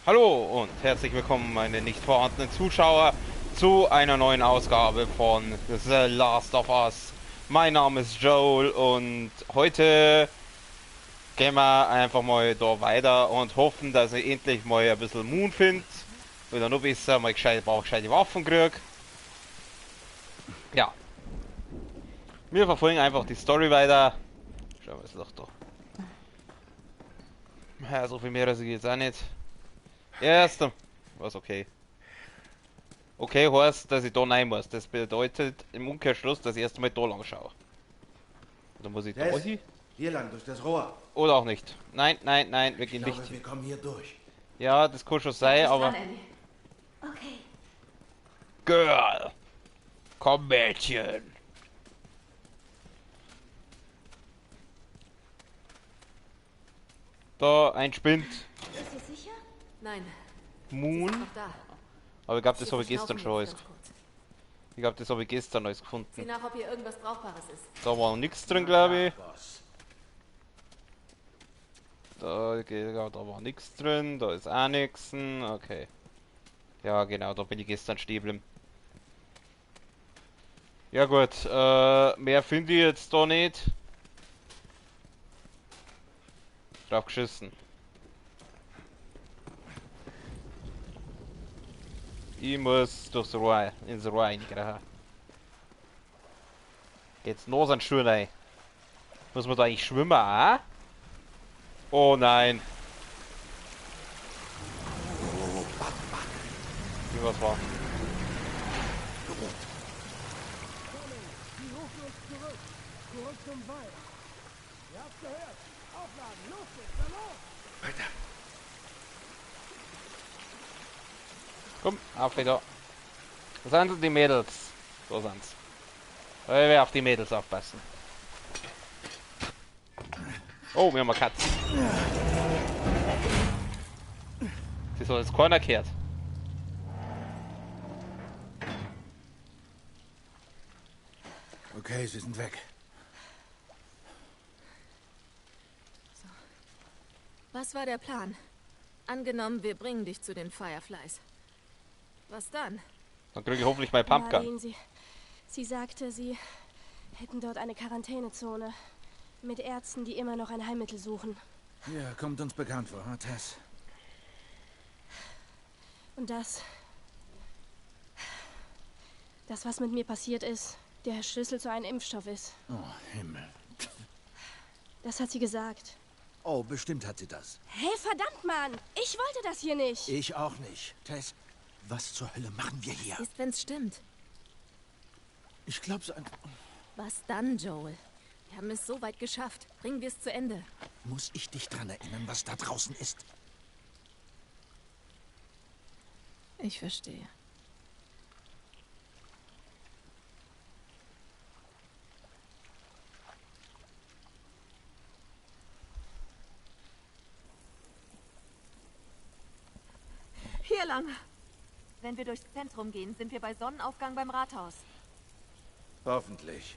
Hallo und herzlich willkommen, meine nicht vorhandenen Zuschauer, zu einer neuen Ausgabe von The Last of Us. Mein Name ist Joel und heute gehen wir einfach mal da weiter und hoffen, dass ich endlich mal ein bisschen Moon finde. Oder noch besser, mal ein paar gescheite Waffen kriege. Ja. Wir verfolgen einfach die Story weiter. Schauen wir, was ist doch da. Ja, so viel mehr als ich jetzt auch nicht. Erster. Was okay. Okay heißt, dass ich da rein muss. Das bedeutet im Umkehrschluss, dass ich erst einmal da lang schaue. Oder muss ich da hin? Hier lang, durch das Rohr. Oder auch nicht. Nein, nein, nein, wir gehen Ich glaube, nicht. wir kommen hier durch. Ja, das kann schon sein, aber... Okay. Girl! Komm, Mädchen! Da, ein Spind. Ist sie sicher? Nein. Moon. Sie ist noch da. Aber ich glaube, das Sie habe ich gestern verschnaufen schon alles jetzt ganz kurz. Ich glaube, das habe ich gestern alles gefunden. Sieh nach, ob hier irgendwas Brauchbares ist. Da war noch nichts drin, glaube ich. Da, ja, da war nichts drin, da ist auch nichts. Okay. Ja, genau, da bin ich gestern stehen geblieben. Ja gut, mehr finde ich jetzt da nicht. Drauf geschissen. Ich muss durchs Rohr, ins Rohr reingreifen. Geht's noch so ein Schuh rein? Muss man da eigentlich schwimmen, auch? Oh nein. Wie was war? Weiter. Komm, auf wieder. Wo sind denn die Mädels? Da sind's. Ich werde auf die Mädels aufpassen. Oh, wir haben eine Katze. Sie soll jetzt keiner gehört. Okay, sie sind weg. So. Was war der Plan? Angenommen, wir bringen dich zu den Fireflies. Was dann? Dann kriege ich hoffentlich mein Pumpgun. Marlene, sie sagte, sie hätten dort eine Quarantänezone. Mit Ärzten, die immer noch ein Heilmittel suchen. Ja, kommt uns bekannt vor, Tess? Und das, was mit mir passiert ist, der Schlüssel zu einem Impfstoff ist. Oh, Himmel. Das hat sie gesagt. Oh, bestimmt hat sie das. Hey, verdammt, Mann! Ich wollte das hier nicht! Ich auch nicht. Tess, was zur Hölle machen wir hier? Was ist, wenn's stimmt? Ich glaub's einfach. Was dann, Joel? Wir haben es so weit geschafft. Bringen wir es zu Ende. Muss ich dich dran erinnern, was da draußen ist? Ich verstehe. Hier lang. Wenn wir durchs Zentrum gehen, sind wir bei Sonnenaufgang beim Rathaus. Hoffentlich.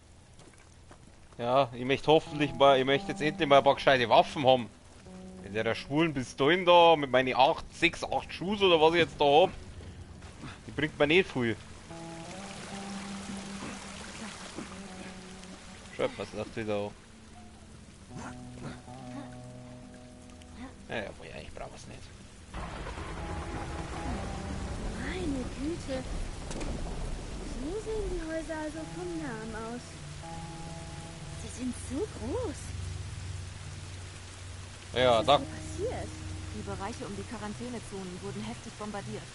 Ja, ich möchte hoffentlich mal, ich möchte jetzt endlich mal ein paar gescheite Waffen haben. Mit der schwulen Pistolen da, mit meinen 8, 6, 8 Schuss oder was ich jetzt da hab, die bringt mir nicht viel. Schaut, was sagt sie da? Naja, obwohl, eigentlich brauchen wir's nicht. Meine Güte. So sehen die Häuser also vom Nahen aus. Sie sind so groß. Ja, Was ist da. hier passiert? Die Bereiche um die Quarantänezonen wurden heftig bombardiert.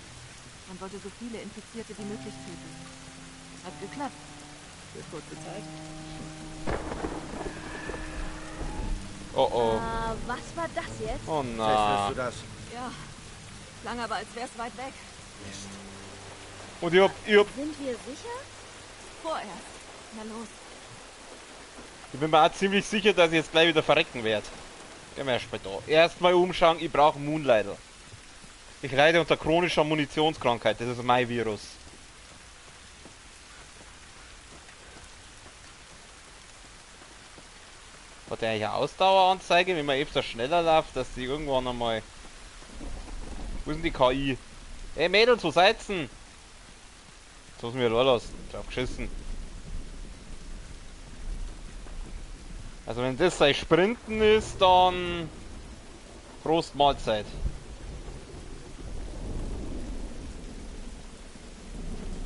Man wollte so viele Infizierte wie möglich töten. Hat geklappt. Für kurze Zeit. Oh oh. Was war das jetzt? Oh Tess, na. hörst du das? Ja. Klang aber, als wär's weit weg. Mist. Und ich hab. Sind wir sicher? Vorerst. Na los. Ich bin mir auch ziemlich sicher, dass ich jetzt gleich wieder verrecken werde. Gehen wir erstmal da. Erstmal umschauen, ich brauche Moonlighter. Ich leide unter chronischer Munitionskrankheit, das ist mein Virus. Hat der eigentlich eine Ausdaueranzeige, wenn man öfter schneller läuft, dass die irgendwann einmal... Wo ist denn die KI? Ey Mädels, wo seid's denn? Jetzt muss ich mich lassen. Drauf geschissen. Also wenn das sein Sprinten ist, dann... Prost Mahlzeit.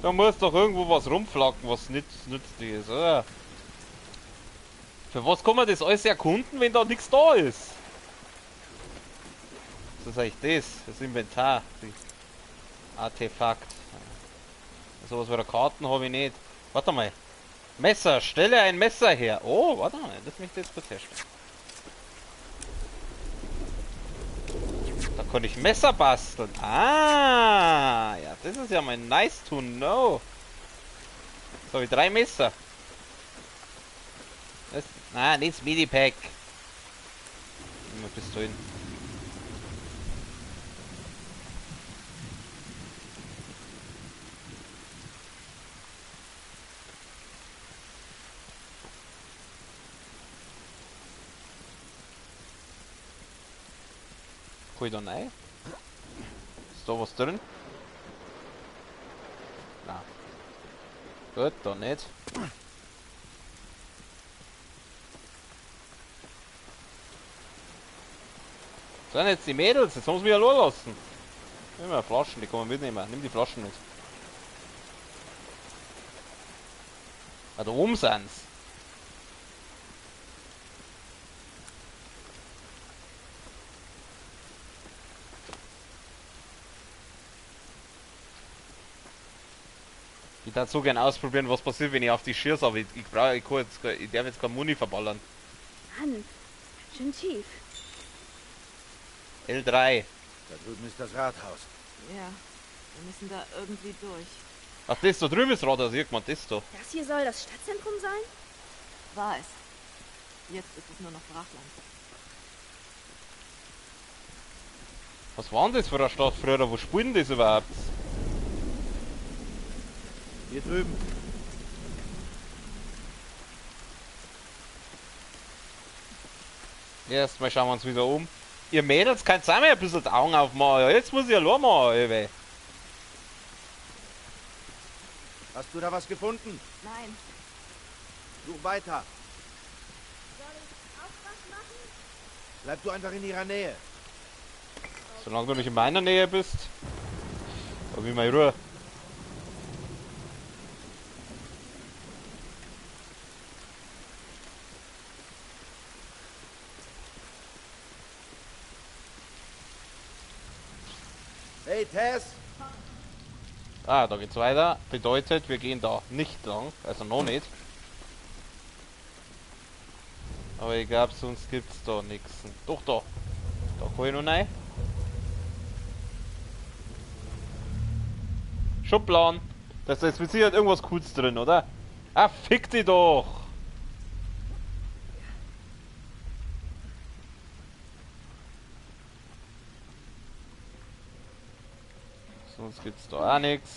Da muss doch irgendwo was rumflacken, was nicht nützlich ist, oder? Für was kann man das alles erkunden, wenn da nichts da ist? Was ist eigentlich das? Das Inventar. Artefakt. Sowas wie Karten habe ich nicht. Warte mal. Messer. Stelle ein Messer her. Oh, warte mal. Das möchte ich jetzt kurz herstellen. Da konnte ich Messer basteln. Ah, ja, das ist ja mal nice to know. So, habe ich 3 Messer. Das, nein, nicht das Minipack. Immer Pistolen. Kann ich da rein? Ist da was drin? Nein. Gut, da nicht. Das sind jetzt die Mädels, jetzt haben sie mich ja loslassen. Nimm mal Flaschen, die kann man mitnehmen. Nimm die Flaschen mit. Ah, da oben sind's. Ich würde so gerne ausprobieren, was passiert, wenn ich auf die schieße, aber ich darf jetzt keine Muni verballern. Mann, schön tief. L3. Da drüben ist das Rathaus. Ja, wir müssen da irgendwie durch. Ach, das da drüben ist Rathaus, irgendwann das da. Das hier soll das Stadtzentrum sein? War es. Jetzt ist es nur noch Brachland. Was war denn das für eine Stadt früher? Wo spielen das überhaupt? Hier drüben. Erstmal schauen wir uns wieder um. Ihr Mädels könnt auch mal ein bisschen die Augen aufmachen. Jetzt muss ich allein machen, ey. Hast du da was gefunden? Nein. Such weiter. Soll ich auch was machen? Bleib du einfach in ihrer Nähe. Solange du nicht in meiner Nähe bist, hab ich meine Ruhe. Hey, Tess! Ah, da geht's weiter. Bedeutet, wir gehen da nicht lang. Also noch nicht. Aber ich glaube, sonst gibt's da nichts. Doch, da. Da kann ich noch rein. Schubladen. Da ist jetzt mit Sicherheit irgendwas Cooles drin, oder? Ah, fick dich doch! Sonst gibt's da auch nichts.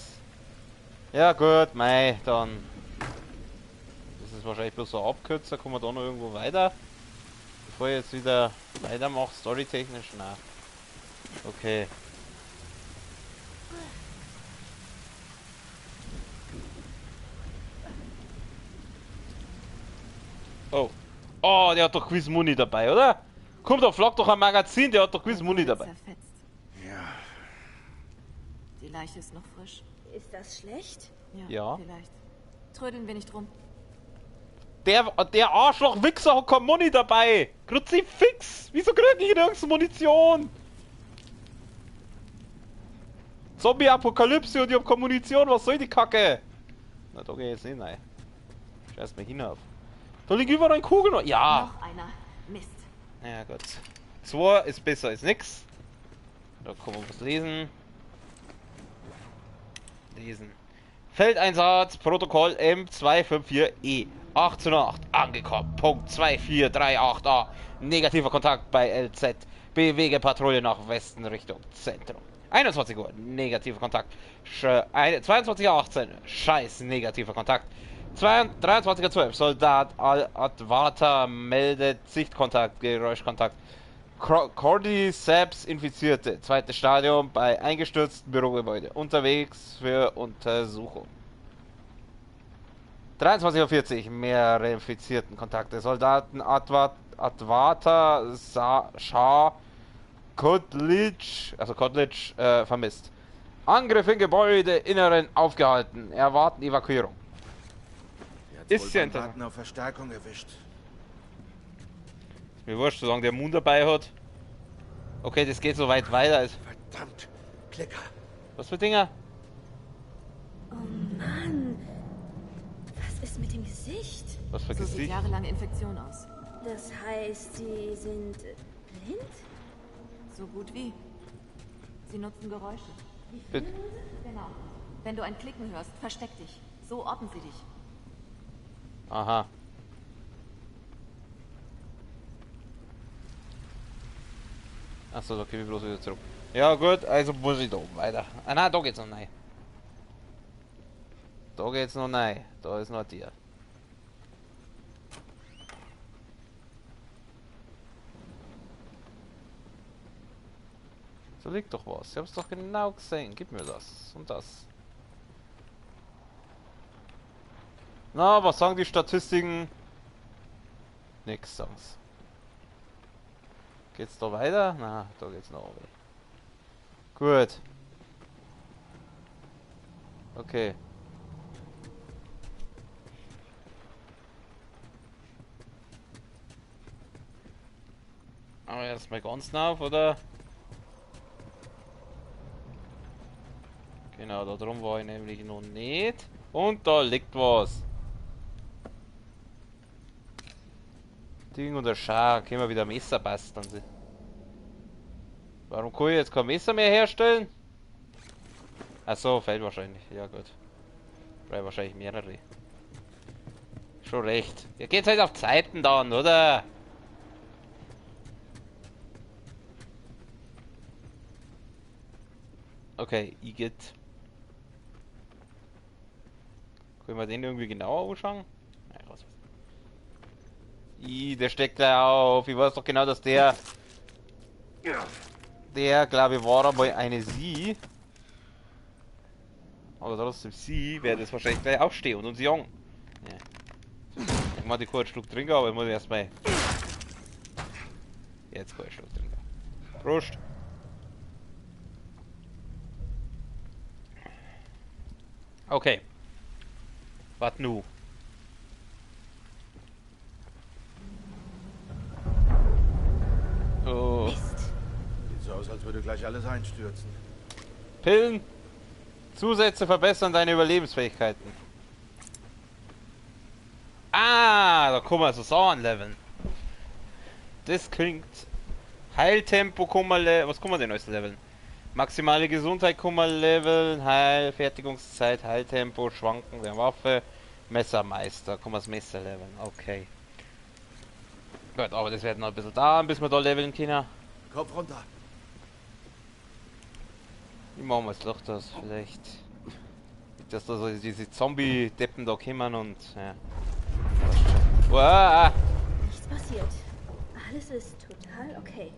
Ja gut, mei, dann. Das ist wahrscheinlich bloß so ein Abkürzer. Kommen wir da noch irgendwo weiter? Bevor ich jetzt wieder weitermache, storytechnisch? Nein. Okay. Oh. Oh, der hat doch gewiss Muni dabei, oder? Komm, da flog doch ein Magazin, der hat doch gewiss Muni dabei. Ja. Die Leiche ist noch frisch. Ist das schlecht? Ja. Vielleicht. Trödeln wir nicht rum. Der Arschloch-Wichser hat keine Muni dabei. Kruzifix! Wieso krieg ich nirgends Munition? Zombie-Apokalypse und ich hab keine Munition. Was soll die Kacke? Na, da geh ich jetzt nicht rein. Scheiß mal hinauf. Da liegen überall Kugeln. Ja. Noch einer. Mist. Ja gut. 2 ist besser als nix. Da kann man was lesen. Lesen. Feldeinsatz, Protokoll M254E. 1808 angekommen. Punkt 2438A. Negativer Kontakt bei LZ. Bewege Patrouille nach Westen Richtung Zentrum. 21 Uhr. Negativer Kontakt. 22:18 Uhr. Scheiß negativer Kontakt. 23:12. Soldat Al-Advata meldet Sichtkontakt, Geräuschkontakt. Cordyceps Infizierte. Zweites Stadium bei eingestürzten Bürogebäude. Unterwegs für Untersuchung. 23:40 Uhr. Mehrere infizierten Kontakte. Soldaten Advata Shah Kotlic, also Kotlic, vermisst. Angriff in Gebäude, Inneren aufgehalten. Erwarten Evakuierung. Ist ja interessant. Auf Verstärkung erwischt. Ist mir wurscht, solange der Moon dabei hat. Okay, das geht so weit weiter. Als Verdammt, Klicker. Was für Dinger? Oh Mann. Was ist mit dem Gesicht? Was für So Gesicht? sieht jahrelange Infektion aus. Das heißt, sie sind blind? So gut wie. Sie nutzen Geräusche. Bitte. Genau. Wenn du ein Klicken hörst, versteck dich. So orten sie dich. Aha. Achso, da komme ich bloß wieder zurück. Ja gut, also muss ich da oben weiter. Ah nein, da geht's noch rein. Da geht's noch rein. Da ist noch ein Tier. Da liegt doch was. Ich hab's doch genau gesehen. Gib mir das. Und das. Na, was sagen die Statistiken? Nix sagen's. Geht's da weiter? Na, da geht's noch weiter. Gut. Okay. Aber erstmal ganz auf, oder? Genau, da drum war ich nämlich noch nicht. Und da liegt was. Ding und der Schar, können wir wieder Messer basteln. Warum kann ich jetzt kein Messer mehr herstellen? Achso, fehlt wahrscheinlich. Ja gut. Brauche wahrscheinlich mehrere. Schon recht. Ja, geht's halt auf Zeiten dann, oder? Okay, Igitt. Können wir den irgendwie genauer anschauen? Nein, raus. I, der steckt da auf. Ich weiß doch genau, dass der... Der, glaube ich, war einmal eine Sie. Aber trotzdem, sie wird jetzt wahrscheinlich gleich aufstehen und uns jagen. Ja. Ich mach die kurz einen Schluck trinken, aber ich muss erstmal. Jetzt kann ich einen Schluck trinken. Prost! Okay. Was nu? Oh. Mist. Sieht so aus, als würde gleich alles einstürzen. Pillen. Zusätze verbessern deine Überlebensfähigkeiten. Ah, da kann man so Sachen leveln. Das klingt. Heiltempo kann man leveln. Was kann man denn alles leveln? Maximale Gesundheit kann man leveln. Heilfertigungszeit, Heiltempo, Schwanken der Waffe. Messermeister, kann man das Messer leveln. Okay. Gut, aber das wird noch ein bisschen dauern, bis wir da leveln können. Kopf runter. Ich mach mal das Loch das vielleicht. Dass da so diese Zombie-Deppen da kommen und. Ja. Uah. Nichts passiert. Alles ist total okay.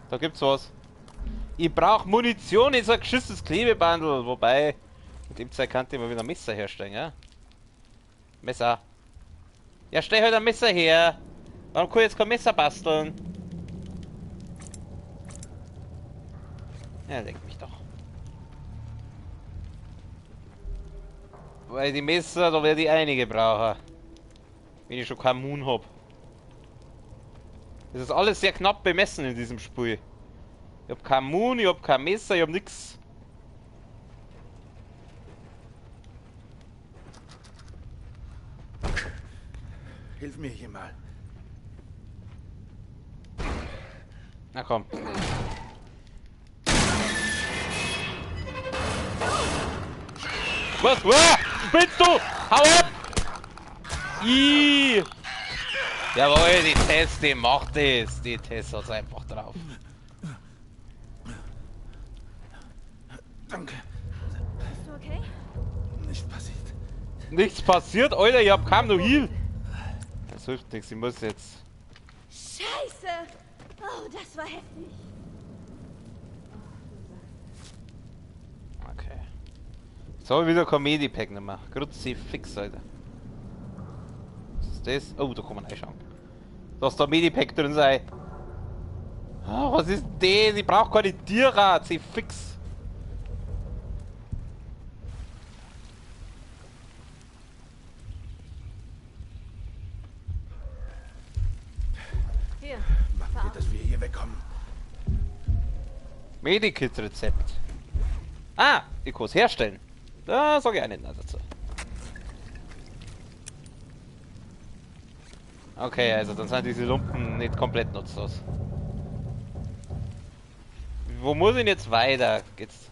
Da gibt's was. Ich brauch Munition, ist ein geschissenes Klebebandel. Wobei, mit dem Zeug kann ich mal wieder ein Messer herstellen, ja? Messer. Ja, stell halt ein Messer her. Warum kann ich jetzt kein Messer basteln? Ja, leck mich doch. Weil die Messer, da werde ich einige brauchen. Wenn ich schon keinen Moon hab. Das ist alles sehr knapp bemessen in diesem Spiel. Ich hab keinen Moon, ich hab kein Messer, ich hab nix. Hilf mir hier mal. Na komm. Was? Uah! Spinnst du? Hau ab! Ih! Jawohl, die Tess, die macht es. Die Tess hat's einfach drauf. Danke. Bist du okay? Nichts passiert. Nichts passiert, Alter, ich hab kaum noch Heal. Das hilft nichts, ich muss jetzt. Scheiße! Oh, das war heftig. Okay. Jetzt hab ich wieder kein Medipack nicht mehr. Kruzifix, Alter. Was ist das? Oh, da kann man reinschauen. Lass da Medipack drin sein. Oh, was ist das? Ich brauch keine Tiere. Fix. Hier. Machen wir, dass wir hier wegkommen. Medikit-Rezept. Ah, ich kann es herstellen. Da sage ich auch nicht mehr dazu. Okay, also dann sind diese Lumpen nicht komplett nutzlos. Wo muss ich denn jetzt weiter? Geht's?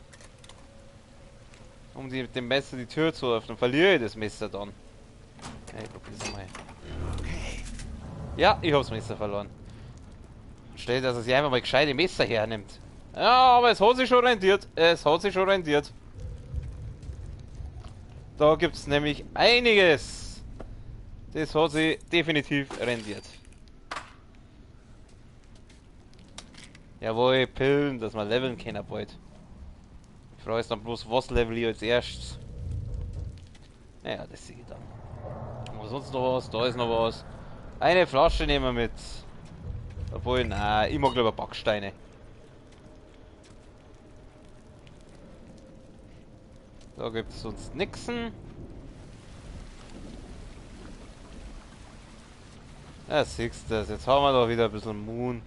Um die, mit dem Messer die Tür zu öffnen. Verliere ich das Messer dann? Okay, ich probier's mal. Okay. Ja, ich hab's Messer verloren. Stell, dass er sich einfach mal gescheite Messer hernimmt. Ja, aber es hat sich schon rentiert. Es hat sich schon rentiert. Da gibt's nämlich einiges. Das hat sich definitiv rendiert. Jawohl, Pillen, dass man leveln können bald. Ich frage jetzt dann bloß, was level ich als erstes? Naja, das sehe ich dann. Haben wir sonst noch was? Da ist noch was. Eine Flasche nehmen wir mit. Obwohl, nein, ich mag lieber Backsteine. Da gibt es sonst nixen. Ja, siehst du das. Jetzt haben wir da wieder ein bisschen Moon.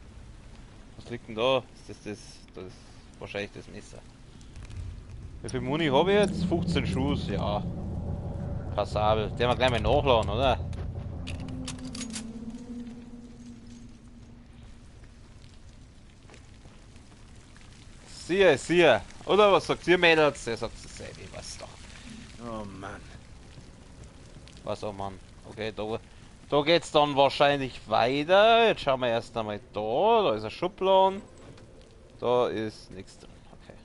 Was liegt denn da? Ist das das? Das ist wahrscheinlich das Messer. Wie viel Muni habe ich jetzt? 15 Schuss, ja. Passabel. Den wir gleich mal nachladen, oder? Siehe, siehe. Oder was sagt ihr, Mädels? Der sagt dasselbe, ich weiß doch. Oh Mann. Was, oh Mann. Okay, da geht's dann wahrscheinlich weiter. Jetzt schauen wir erst einmal da. Da ist ein Schubladen. Da ist nichts drin. Okay.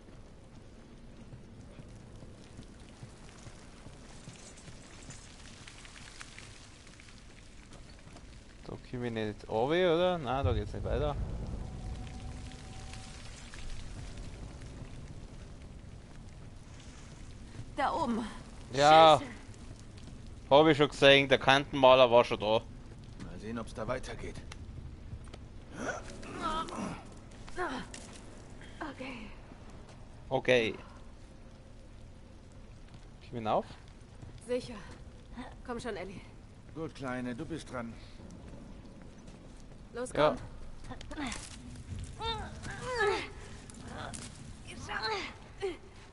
Da komme ich nicht runter, oder? Nein, da geht's nicht weiter. Da oben. Ja. Habe ich schon gesehen, der Kantenmaler war schon da. Mal sehen, ob's da weitergeht. Okay. Okay. Ich bin auf. Sicher. Komm schon, Ellie. Gut, Kleine, du bist dran. Los, komm. Ja.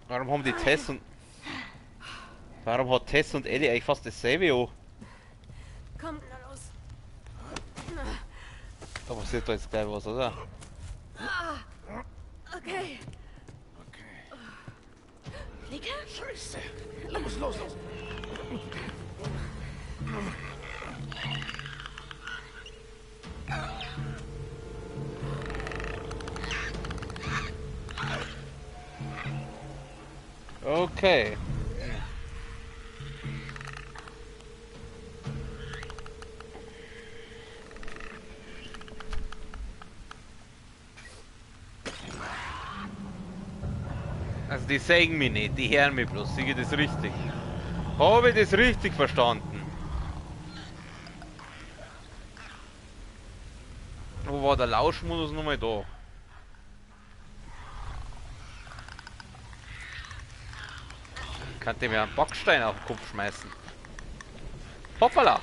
Warum haben die Tess und... Warum hat Tess und Ellie eigentlich fast dasselbe an? Komm, na los. Da passiert da jetzt gleich was, oder? Okay. Okay. Klicker? Scheiße. Los, los, los. Okay. Also die sägen mich nicht, die hören mich bloß. Sehe ich das richtig? Habe ich das richtig verstanden? Wo war der Lauschmodus nochmal da? Könnte mir einen Backstein auf den Kopf schmeißen. Hoppala!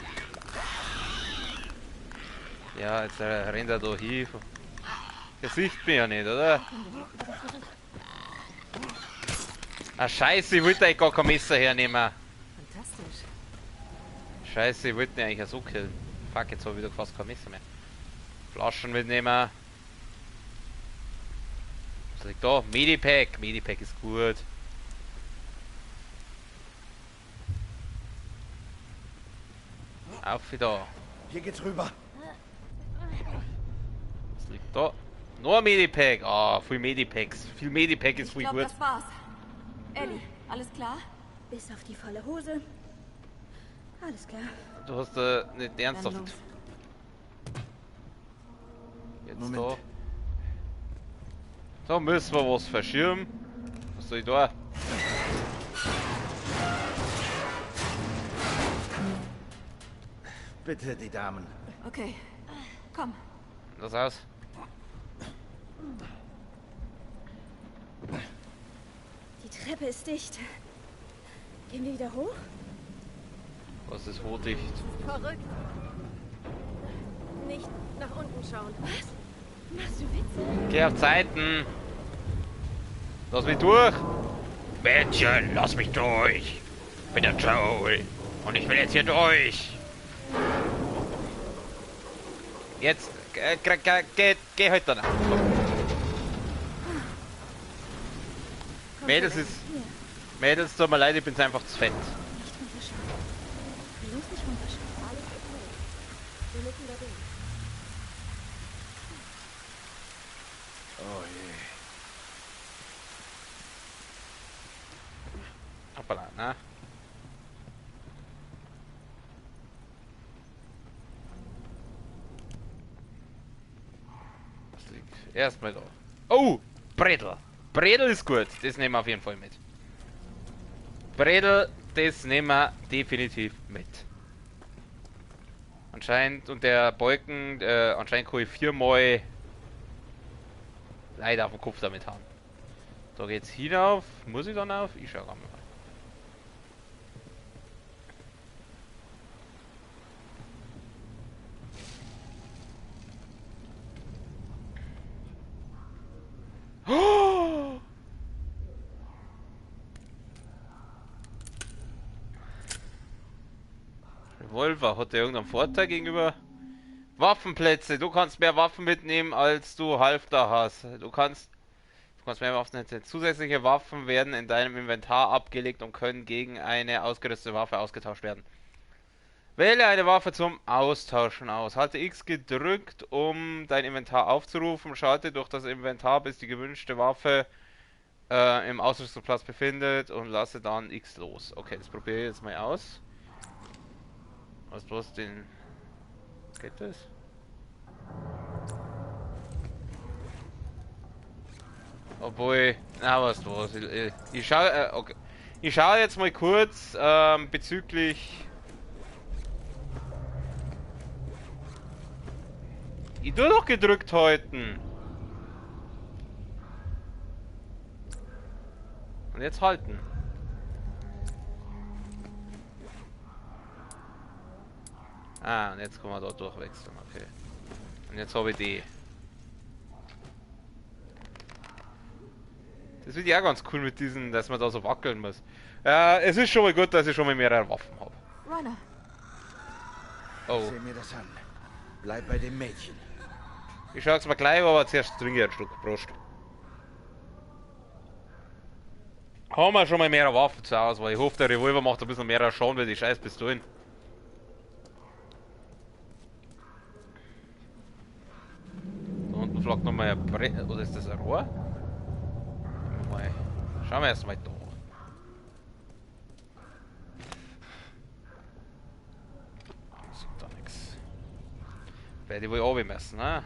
Ja, jetzt rennt er da hin. Der sieht mich ja nicht, oder? Ah, scheiße, ich wollte eigentlich gar kein Messer hernehmen. Fantastisch. Scheiße, ich wollte ihn eigentlich ja so killen. Fuck, jetzt habe ich wieder fast kein Messer mehr. Flaschen mitnehmen. Was liegt da? Medipack. Medipack ist gut. Auf wieder. Hier geht's rüber. Was liegt da? Nur ein Medipack. Ah, viel Medipacks. Viel Medipack ist Ich viel glaub, gut. das war's. Ellie, alles klar? Bis auf die volle Hose. Alles klar. Du hast nicht ernsthaft. Jetzt Moment. da. Da müssen wir was verschirmen. Was soll ich da? Bitte, die Damen. Okay, komm. Das aus. Die Treppe ist dicht. Gehen wir wieder hoch? Was ist wo dicht? Verrückt. Nicht nach unten schauen. Was? Machst du Witze? Geh auf Zeiten. Lass mich durch. Mädchen, lass mich durch. Ich bin der Joel. Und ich will jetzt hier durch. Jetzt, geh halt danach. Mädels ist. Mädels, tut mir leid, ich bin's einfach zu fett. Nicht runterschauen. Bloß nicht runterschauen. Alles okay. Wir müssen da durch. Oh je. Hoppala, na? Was liegt? Erstmal da. Oh! Bredel! Bredel ist gut. Das nehmen wir auf jeden Fall mit. Bredel, das nehmen wir definitiv mit. Anscheinend, und der Balken, anscheinend kann ich 4-mal leider auf den Kopf damit hauen. Da geht's hinauf. Muss ich dann auf? Ich schau mal. Oh! Revolver, hat der irgendeinen Vorteil gegenüber Waffenplätze? Du kannst mehr Waffen mitnehmen, als du Halfter hast. Du kannst mehr Waffen mitnehmen. Zusätzliche Waffen werden in deinem Inventar abgelegt und können gegen eine ausgerüstete Waffe ausgetauscht werden. Wähle eine Waffe zum Austauschen aus. Halte X gedrückt, um dein Inventar aufzurufen. Schalte durch das Inventar, bis die gewünschte Waffe im Ausrüstungsplatz befindet und lasse dann X los. Okay, das probiere ich jetzt mal aus. Was bloß den... Geht das? Obwohl... Na, was los? Ich schaue... okay. Ich schaue jetzt mal kurz bezüglich... Ich tu doch gedrückt halten. Und jetzt halten. Ah, und jetzt können wir da durchwechseln, okay. Und jetzt habe ich die. Das wird ja auch ganz cool mit diesen, dass man da so wackeln muss. Es ist schon mal gut, dass ich schon mal mehrere Waffen habe. Runner. Oh. Seh mir das an. Bleib bei dem Mädchen. Ich schau's mir gleich, aber zuerst trinke ich einen Schluck. Prost. Haben wir schon mal mehrere Waffen zu Hause, weil ich hoffe, der Revolver macht ein bisschen mehr Schaden wie die scheiß Pistolen. Da unten flackt nochmal ein Brett. Oder ist das ein Rohr? Mal. Schauen wir erstmal da. Sieht da nix. Werde ich wohl runter müssen, ne?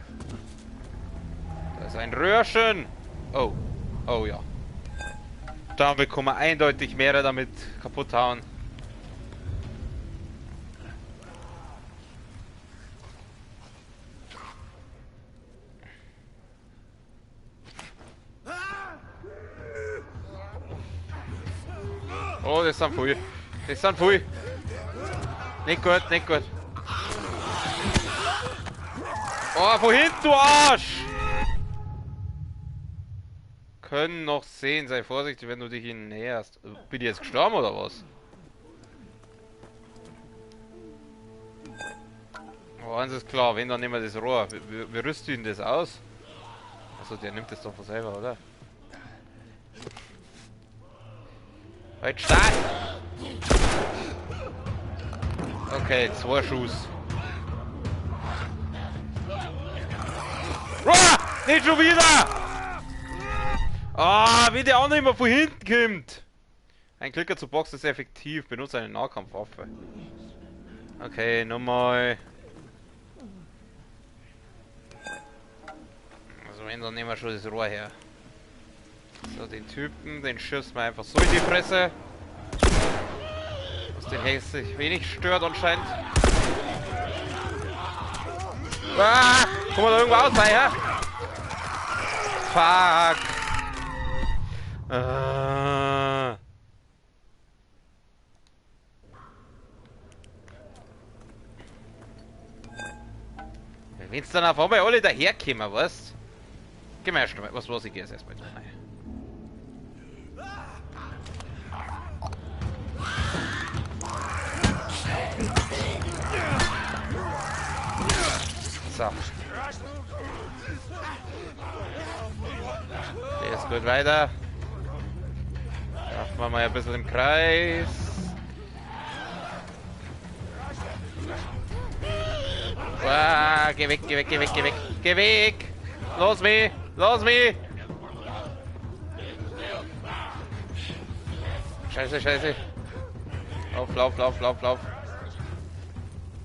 Da ist ein Röhrchen! Oh. Oh ja. Da bekommen wir eindeutig mehrere damit kaputt hauen. Oh, das sind viel. Das sind viel. Nicht gut, nicht gut. Oh, von hinten, du Arsch! Können noch sehen, sei vorsichtig, wenn du dich ihnen näherst. Bin ich jetzt gestorben oder was? Oh, eins ist klar, wenn, dann nehmen wir das Rohr. Wir rüsten ihn das aus. Also der nimmt das doch von selber, oder? Halt, Start! Okay, 2 Schuss. Rohr! Nicht schon wieder! Ah, wie der andere immer von hinten kommt! Ein Klicker zu Box ist effektiv. Benutze eine Nahkampfwaffe. Okay, nochmal. Also wenn, dann nehmen wir schon das Rohr her. So, den Typen, den schießen wir einfach so in die Fresse. Was den hässlich wenig stört anscheinend. Ah, komm mal da irgendwo aus, ja? Fuck. Wenn's dann auf einmal alle daherkommen, weißt? Geh mal erst mal, was weiß ich, geh jetzt erstmal da rein. So. Der ist gut weiter. Laufen wir mal ein bisschen im Kreis. Ah, geh weg, geh weg, geh weg, geh weg. Geh weg! Los mich! Los mich! Scheiße, scheiße. Lauf, lauf, lauf, lauf, lauf.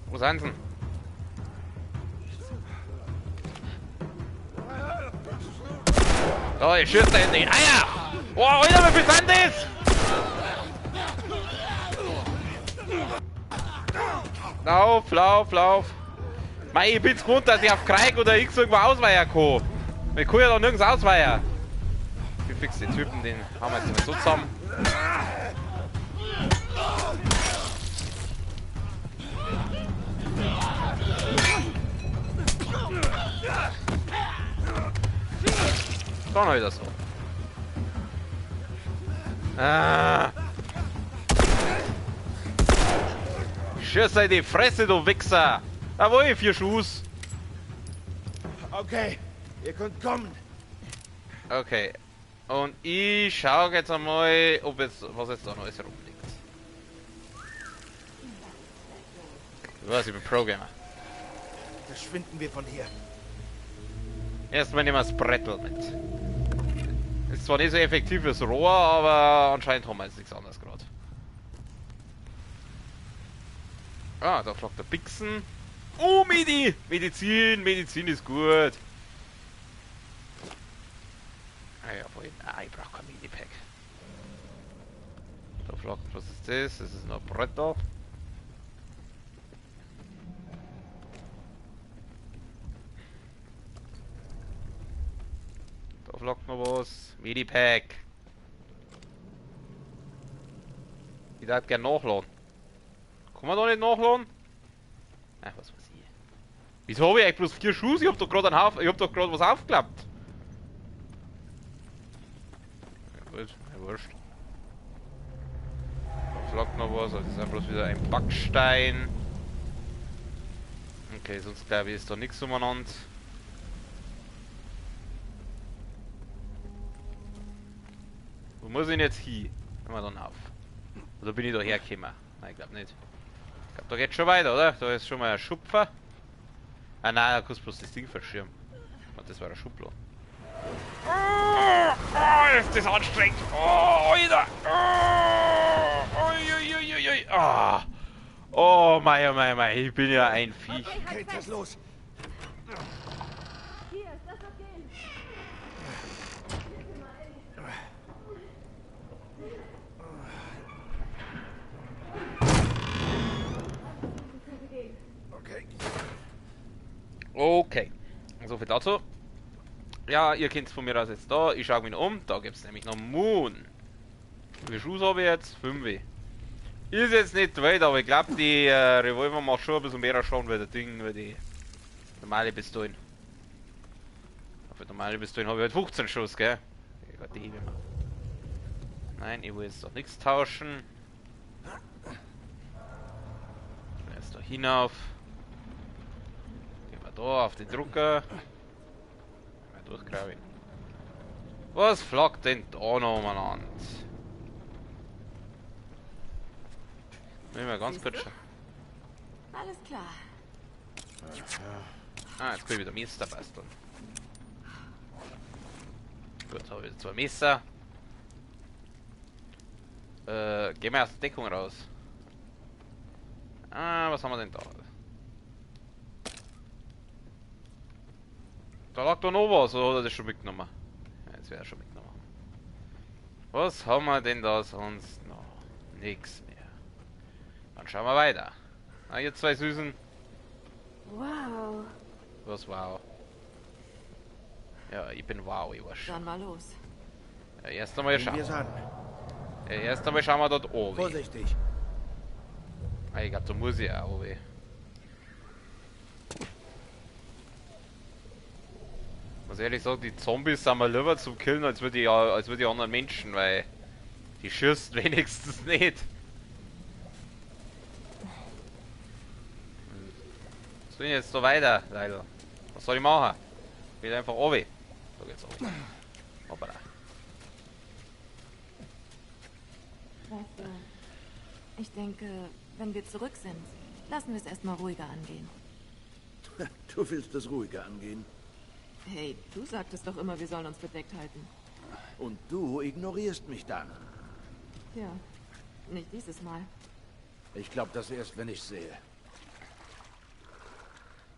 Wo sind sie? Da, ich schieße da in den Eier! Oh, Alter, wie viel sind das? Lauf, lauf, lauf. Mei, ich bin's gewohnt, dass ich auf Krieg oder X irgendwo ausweichen kann. Ich kann ja da nirgends ausweichen. Wie fix den Typen, den haben wir jetzt mal so zusammen. Dann wieder so. Ah. Schieß in die Fresse, du Wichser! Jawohl, 4 Schuss. Okay, ihr könnt kommen. Okay. Und ich schaue jetzt einmal, ob jetzt, was jetzt da noch alles rumliegt. Ich weiß, ich bin Pro-Gamer. Verschwinden wir von hier. Erstmal nehmen wir das Brettel mit. Ist zwar nicht so effektiv wie das Rohr, aber anscheinend haben wir jetzt nichts anderes gerade. Ah, da flockt der Pixen. Oh, Medi! Medizin! Medizin ist gut! Ah ja, vorhin. Ah, ich brauche kein Medipack. Da flockt, was ist das? Das ist noch ein Brettel. Da flockt noch was. Medipack. Ich darf gerne nachladen. Kann man da nicht nachladen? Ach, was weiß ich. Wieso habe ich eigentlich bloß 4 Schuss? Ich hab doch gerade einen Haufen, ich hab doch gerade was aufgeklappt. Ja gut, ja, wurscht. Da flockt noch was, das ist ja bloß wieder ein Backstein. Okay, sonst glaube ich ist da nichts umeinander. Wo muss ich denn jetzt hin? Wenn wir dann auf. Oder bin ich da hergekommen? Nein, ich glaube nicht. Ich glaube, da geht's schon weiter, oder? Da ist schon mal ein Schupfer. Ah nein, da kannst du bloß das Ding verschirmen. Und das war der Schublo. Oh, oh, ist das anstrengend. Oh, Alter. Oh, ui, ui, ui, ui. Oh, oh mei, oh mei, mei. Ich bin ja ein Viech. Okay, das los. Hier, lass doch gehen. Okay, so viel dazu. Ja, ihr kennt's von mir aus jetzt da. Ich schaue mich noch um. Da gibt's nämlich noch Moon. Wie viele Schuss habe ich jetzt? 5. Ist jetzt nicht weit, aber ich glaube, die Revolver macht schon ein bisschen mehr Schaden, weil der Ding, weil die normale Pistolen. Auf die normale Pistolen habe ich halt 15 Schuss, gell? Ich Gott, die hebe ich mal. Nein, ich will jetzt doch nichts tauschen. Jetzt da hinauf. Gehen wir da auf den Drucker. Mal durchgraben. Was flockt denn da noch umeinander? Nehmen wir ganz kurz schauen. Alles klar. Ah, jetzt kann ich wieder Messer basteln. Gut, habe ich wieder 2 Messer. Gehen wir aus der Deckung raus. Ah, was haben wir denn da? Da lag doch noch was, oder hat er das schon mitgenommen? Ja, jetzt wäre er schon mitgenommen. Was haben wir denn da sonst noch? Nix mehr. Dann schauen wir weiter. Na, ihr zwei Süßen. Wow. Was wow? Ja, ich bin wow, ich weiß schon. Dann mal los. Ja, erst einmal schauen. An. Ja, erst einmal schauen wir dort oben. Vorsichtig. Ah, ich glaube, da muss ich auch oben. Muss ehrlich sagen, die Zombies sind mir lieber zum Killen als wir die anderen Menschen, weil die schießen wenigstens nicht. Was soll ich jetzt da weiter, Leute? Was soll ich machen? Ich will einfach runter. Da geht's runter. Hoppala. Weißt du, ich denke, wenn wir zurück sind, lassen wir es erstmal ruhiger angehen. Du willst es ruhiger angehen? Hey, du sagtest doch immer, wir sollen uns bedeckt halten. Und du ignorierst mich dann. Ja, nicht dieses Mal. Ich glaube das erst, wenn ich sehe.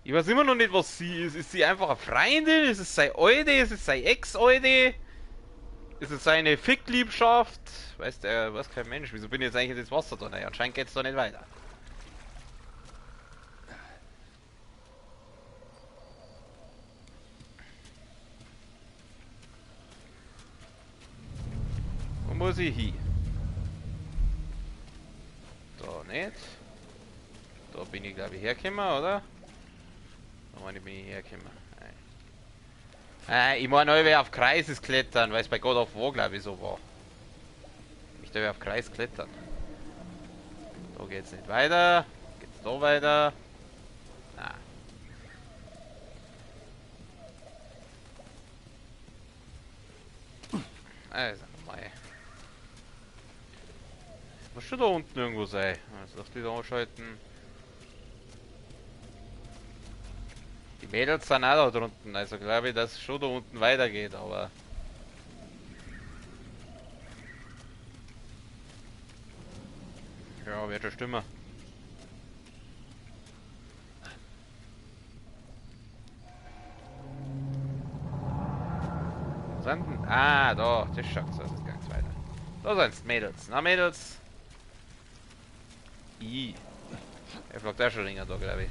Ich weiß immer noch nicht, was sie ist. Ist sie einfach eine Freundin? Ist es seine Alte? Ist es seine Ex-Alte? Ist es seine Fickliebschaft? Weiß der, weiß kein Mensch. Wieso bin ich jetzt eigentlich in das Wasser da? Naja, anscheinend geht's da nicht weiter. Wo muss ich hin? Da nicht. Da bin ich, glaube ich, hergekommen, oder? Da meine ich, bin ich hergekommen. Ich meine, ich will auf Kreises klettern, weil es bei God of War, glaube ich, so war. Ich darf auf Kreis klettern. Da geht's nicht weiter. Geht's da weiter? Na. Also, nochmal. Muss schon da unten irgendwo sein. Also, das wieder ausschalten. Die Mädels sind auch da drunten, also glaube ich, dass es schon da unten weitergeht, aber... Ja, wird schon stimmen. Wo sind denn? Ah, da, das schaut so aus, das geht's weiter. Da sind's die Mädels. Na, Mädels. I. Er flog da schon länger da, glaube ich.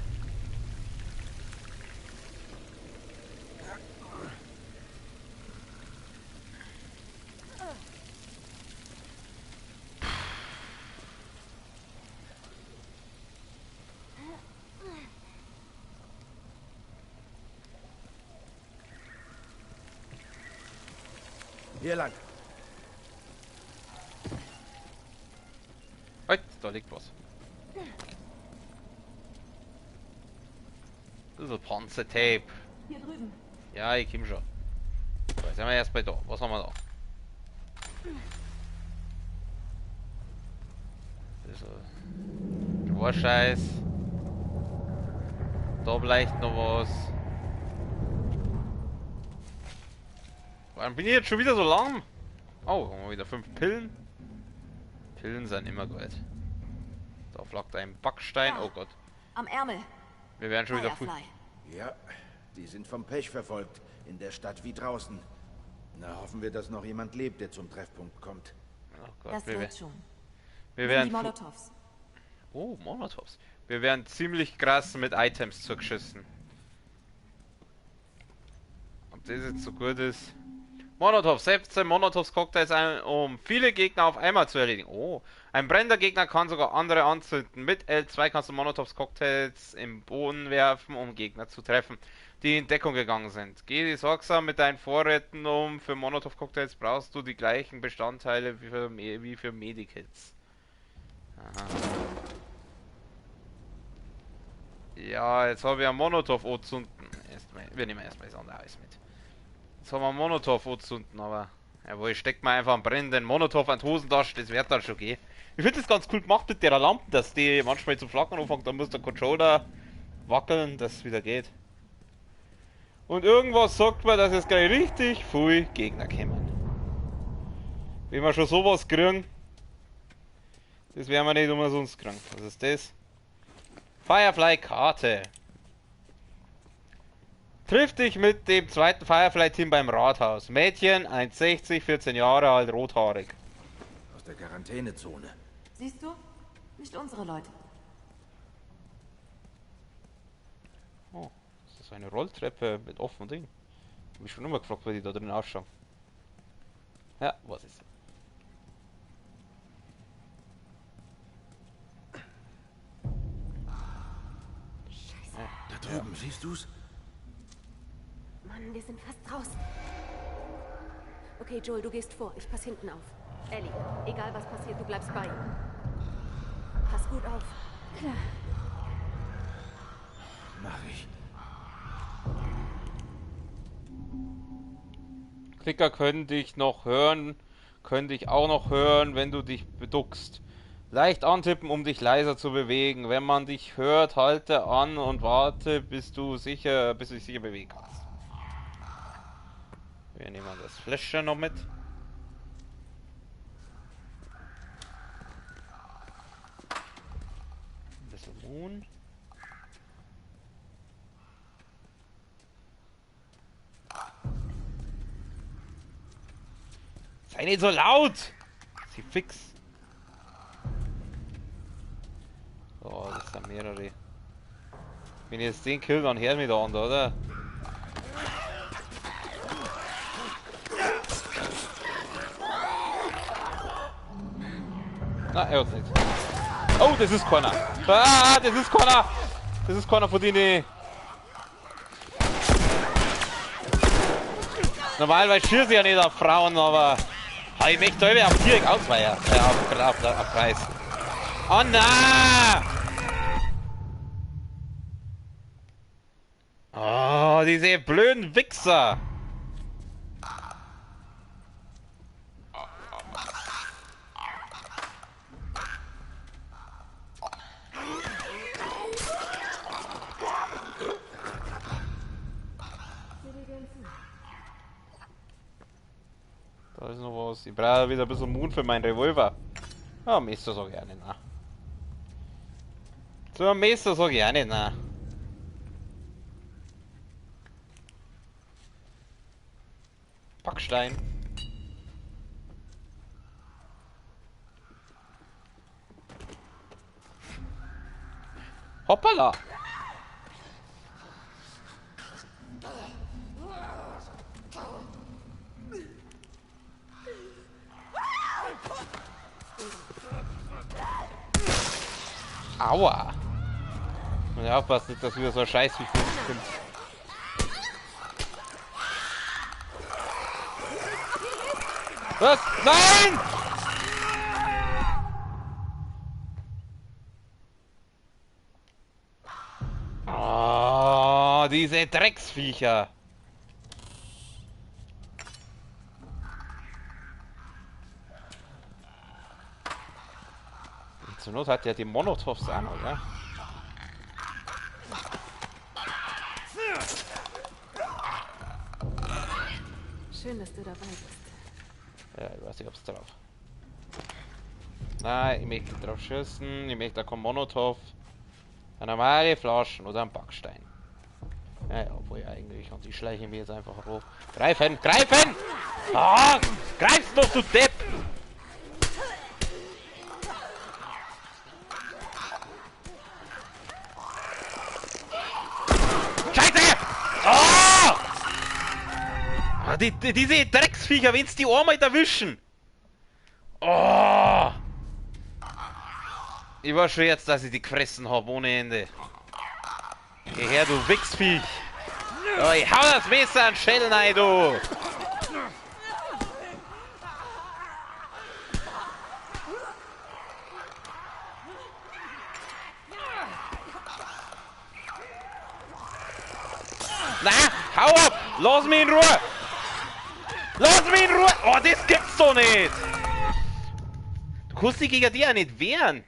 Hier lang. Halt, da liegt was. Das ist ein Panzertape. Hier drüben. Ja, ich komm schon. So, jetzt sind wir erst bei da. Was haben wir da? Das ist ein Scheiß. Da vielleicht noch was. Warum bin ich jetzt schon wieder so lahm? Oh, haben wir wieder 5 Pillen. Pillen sind immer gut. Da flackt ein Backstein. Oh Gott. Am Ärmel. Wir werden schon wieder früh. Ja, die sind vom Pech verfolgt. In der Stadt wie draußen. Na, hoffen wir, dass noch jemand lebt, der zum Treffpunkt kommt. Oh Gott, das wird schon. Wir werden die Molotovs. Oh, Molotovs. Wir werden ziemlich krass mit Items zugeschissen. Ob das jetzt so gut ist. Molotov, 17 Molotovs Cocktails ein, um viele Gegner auf einmal zu erledigen. Oh, ein brennender Gegner kann sogar andere anzünden. Mit L2 kannst du Molotovs Cocktails im Boden werfen, um Gegner zu treffen, die in Deckung gegangen sind. Geh sorgsam mit deinen Vorräten um. Für Molotov Cocktails brauchst du die gleichen Bestandteile wie für Medikits. Aha. Ja, jetzt habe ich einen Molotov anzünden. Wir nehmen erstmal das andere alles mit. Jetzt haben wir einen Molotov anzünden, aber... Jawohl, steckt man einfach einen brennenden Molotov an die Hosentasche, das wird dann schon gehen. Ich finde das ganz cool gemacht mit der Lampe, dass die manchmal zum Flackern anfängt, dann muss der Controller wackeln, dass es wieder geht. Und irgendwas sagt mir, dass jetzt gleich richtig viel Gegner kommen. Wenn wir schon sowas kriegen... Das werden wir nicht umsonst krank. Was ist das? Firefly-Karte. Triff dich mit dem zweiten Firefly-Team beim Rathaus. Mädchen, 1,60, 14 Jahre alt, rothaarig. Aus der Quarantänezone. Siehst du? Nicht unsere Leute. Oh, das ist eine Rolltreppe mit offenem Ding. Hab mich schon immer gefragt, wie die da drin ausschauen. Ja, was ist? Scheiße. Da drüben, ja. Siehst du's? Mann, wir sind fast draußen. Okay, Joel, du gehst vor. Ich pass hinten auf. Ellie, egal was passiert, du bleibst bei ihm. Pass gut auf. Klar. Mach ich. Klicker können dich noch hören, können dich auch noch hören, wenn du dich beduckst. Leicht antippen, um dich leiser zu bewegen. Wenn man dich hört, halte an und warte, bis du dich sicher bewegen kannst. Wir nehmen das Fläschchen noch mit. Ein bisschen Mohn. Sei nicht so laut! Sie fix. Oh, das sind mehrere. Wenn ich jetzt den kill, dann hört mich der andere, oder? Na, er hat's nicht. Oh, das ist keiner. Ah, das ist keiner. Das ist keiner von denen. Normalerweise schieße ich ja nicht auf Frauen, aber ich möchte da auf direkt ausweichen. Auf Preis. Oh nein! Oh, diese blöden Wichser! Da ist noch was. Ich brauche wieder ein bisschen Mut für meinen Revolver. Ah, Messer sag ich auch nicht, nein. Zu einem Messer sag ich auch nicht, nein. Packstein. Hoppala! Aua! Muss ja aufpassen, nicht, dass wieder so ein Scheiß wie kommt. Was? Nein! Oh, diese Drecksviecher! Zur Not hat ja die Molotovs an, oder? Schön, dass du dabei bist. Ja, ich weiß nicht, ob's drauf. Nein, ich möchte drauf schießen. Ich möchte auch kein Molotow. Eine normale Flaschen oder ein Backstein. Ja, obwohl eigentlich. Und ich schleiche mir jetzt einfach hoch. Greifen! Greifen! Ah! Greifst doch, du Depp! Diese Drecksviecher, wenn's die einmal erwischen. Oh! Ich war schon jetzt, dass ich die gefressen habe ohne Ende. Geh her, du Wichsviech. Oh, ich hau das Messer an Schädel rein, du. Na, hau ab! Lass mich in Ruhe! Lass mich in Ruhe! Oh, das gibt's doch nicht! Du kannst dich gegen die auch nicht wehren.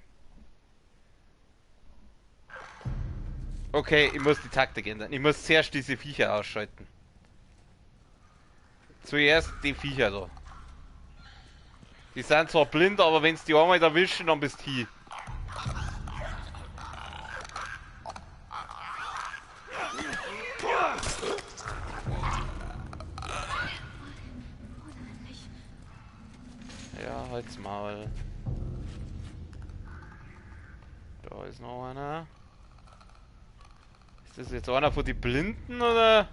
Okay, ich muss die Taktik ändern. Ich muss zuerst diese Viecher ausschalten. Zuerst die Viecher da. Die sind zwar blind, aber wenn sie die einmal erwischen, dann bist du hier. Ja, halt's Maul. Da ist noch einer. Ist das jetzt einer von den Blinden, oder?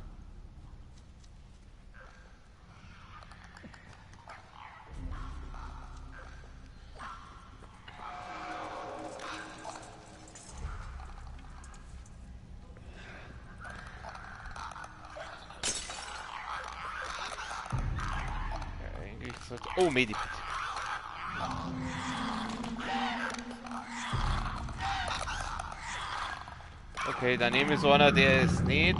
Oh, Medipit. Okay, dann nehme ich so einer, der ist nicht.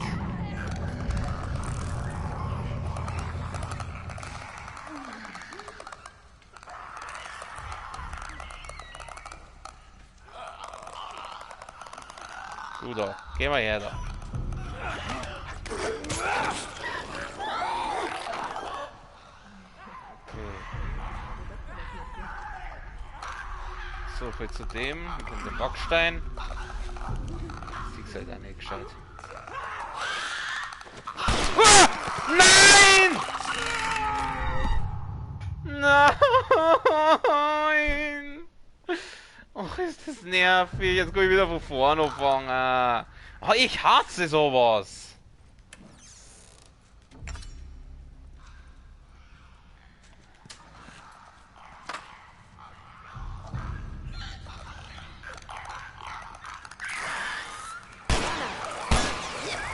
Du da, geh mal her da. So viel zu dem. Hier kommt der Backstein. Das ist halt auch nicht gescheit. Ah! Nein! Nein! Och, ist das nervig. Jetzt kann ich wieder von vorne anfangen. Oh, ich hasse sowas.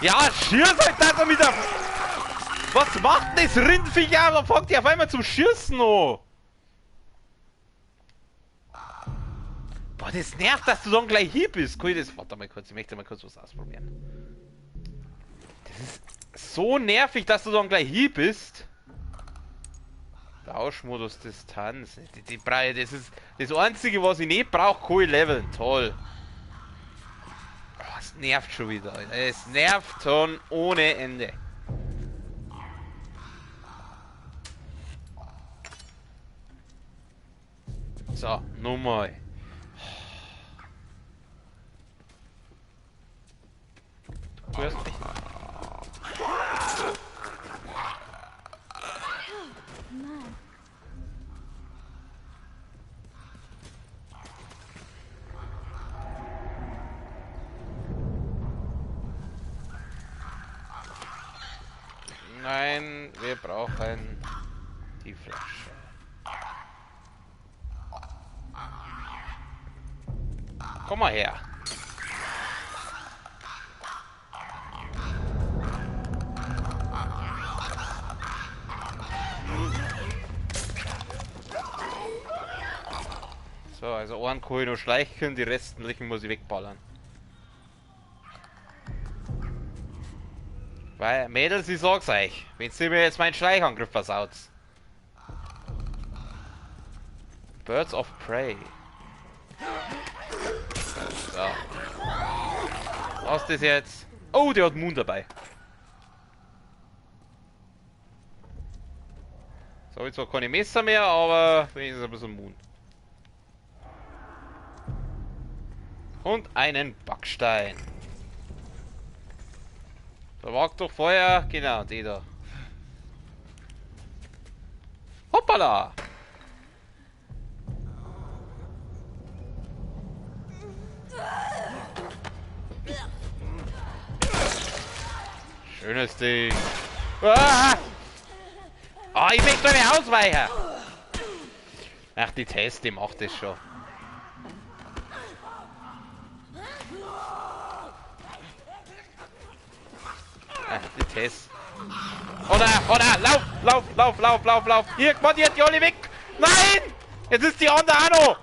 Ja, schieß halt da mit der... Was macht denn das Rindviech? Ja, da fängt die auf einmal zum Schießen an. Boah, das nervt, dass du dann gleich hier bist. Cool, das... Warte mal kurz, ich möchte mal kurz was ausprobieren. Das ist so nervig, dass du dann gleich hier bist. Tauschmodus Distanz. Die das ist das Einzige, was ich nicht brauche, cool leveln. Toll. Es nervt schon wieder, Alter. Es nervt schon ohne Ende. So, nochmal. Du hörst mich. Nein, wir brauchen die Flasche. Komm mal her. So, also einen kann ich noch schleichen, die restlichen muss ich wegballern. Weil, Mädels, ich sag's euch, wenn sie mir jetzt meinen Schleichangriff versaut. Birds of Prey. So. Was ist das jetzt? Oh, der hat Moon dabei. So, habe ich zwar keine Messer mehr, aber wenigstens ein bisschen Moon. Und einen Backstein. Da wagt doch Feuer. Genau, die da. Hoppala! Schönes Ding. Ah! Ah, ich möchte eine ausweichen. Ach, die Tess, die macht das schon. Ach, die Tess. Oder, oder, lauf, lauf, lauf, lauf, lauf, lauf. Hier, komm, die hat die alle weg. Nein! Jetzt ist die andere auch noch.